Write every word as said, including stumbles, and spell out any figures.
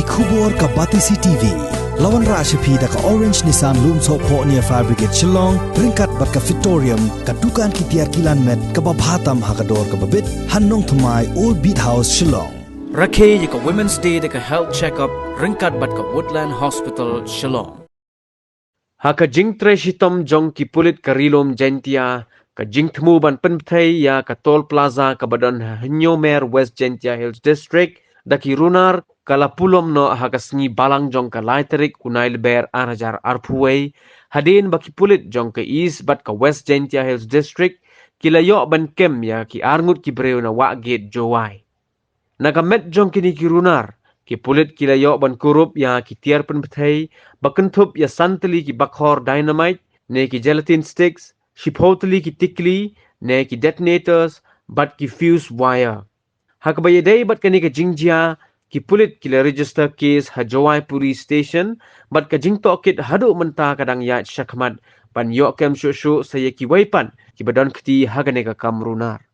Khubor ka Batesi TV la wanrah sha phi da ka Orange Nissan Lumsohphoh near Fire Brigade Shillong, ryngkat bad ka Fitorium, ka dukan ki tiar kilan met kaba bha tam ha ka dor kaba bit, ha Nongthymmai, Old Beat House, Shillong. Rakhe ïa ka Women's Day da ka health check-up ryngkat bad ka Woodland Hospital, Shillong. Ha ka jingtrei shitom jong ki pulit ka Ri-lum Jaiñtia, ka jingthmu ban pynbthei ïa ka Toll Plaza kaba don ha Hynñiewmer, West Jaiñtia Hills District, da ki runar, ka la pulom noh ha ka sngi Balang jong ka lai tarik u Nailber ar hajar arphew wei, hadien ba ki pulit jong ka East bad ka West Jaiñtia Hills District ki la ïoh ban kem ïa ki arngut ki briew na Wahgate, Jowai. Na ka met jong kine ki runar, ki pulit ki la ïoh ban kurup ïa ki tiar pynbthei ba kynthup ïa san tylli ki bakhor dynamite ne ki gelatin sticks, shiphew tylli ki tikli ne ki detonators, bad ki fuse wire. Ha kaba ïadei bad kane ka jingjia, ki pulit ki la register case ha Jowai Police Station, bad ka jingtohkit haduh mynta ka dang ïaid shakhmat ban ïoh kem shuh shuh sa ïa kiwei pat kiba don kti ha kane ka kam runar.